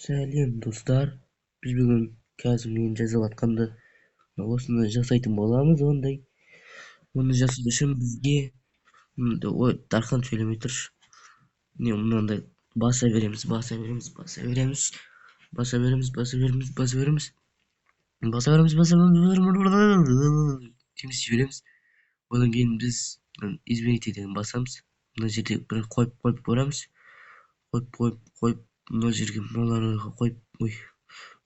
Сәлем, достар! Біз бүгін қазір мен жасап жатқанды осыны жасайтын боламыз. Ондай оны жасау үшін бізге, ой, Дархан, сөйлемей тұршы. Не, мынандай баса береміз, баса береміз, баса береміз, баса береміз, баса береміз, баса береміз, баса береміз, баса береміз, дейміз, жібереміз. Одан кейін біз «Изменить» деген басамыз. Мына жерде бір қойып, қойып көреміз, қойып, қойып, қойып, мына жерге, мыналарға қойып, ой,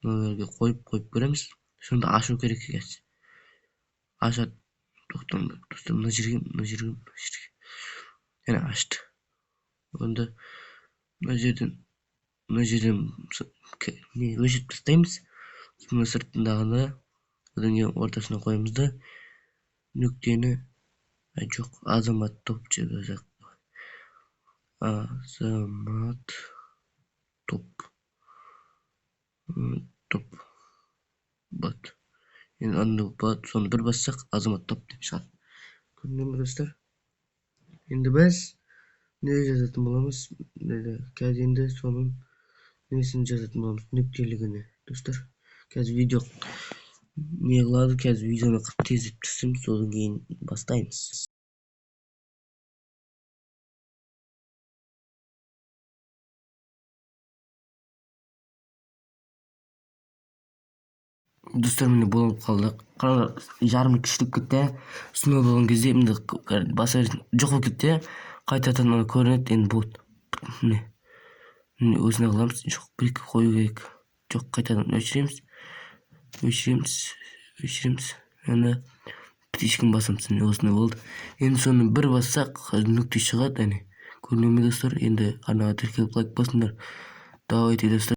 мыналарға қойып, қойып көреміз. Сонда ашу керек екен. Ашады. Тоқтаңдар, достар. Мына жерге, мына жерге, мына жерге. Яғни ашты. Онда мына жерден, мына жерден не, өшіріп тастаймыз мына сыртындағыны. Одан кейін ортасына қоямыз да нүктені. Жоқ, «Азамат топ» деп жазайық. Азамат топ, топ болады енді. Андай болады. Соны бір бассақ, «Азамат топ» деп шығады. Көрдіңдер ме, достар? Енді біз не жазатын боламыз қазір? Енді соның несін жазатын боламыз, нүктелігіне. Достар, қазір видео не қылады, қазір видеоны тездетіп түсеміз, содан кейін бастаймыз. Достар, міне, болып қалды. Қараңдар, жарымы кішірейіп кетті. Сондай болған кезде мында баса берсең, жоқ болып кетті. Қайтадан көрінеді енді. Болды, міне, міне, осындай қыламыз. Жоқ, бір екі қою керек. Жоқ, қайтадан өшіреміз, өшіреміз, өшіреміз. Енді птичканы басамыз. Міне, осындай болды. Енді соны бір бассақ, нүкте шығады. Әне, көріне ме, достар? Енді арнаға тіркеліп, лайк басыңдар. Давайте, достар.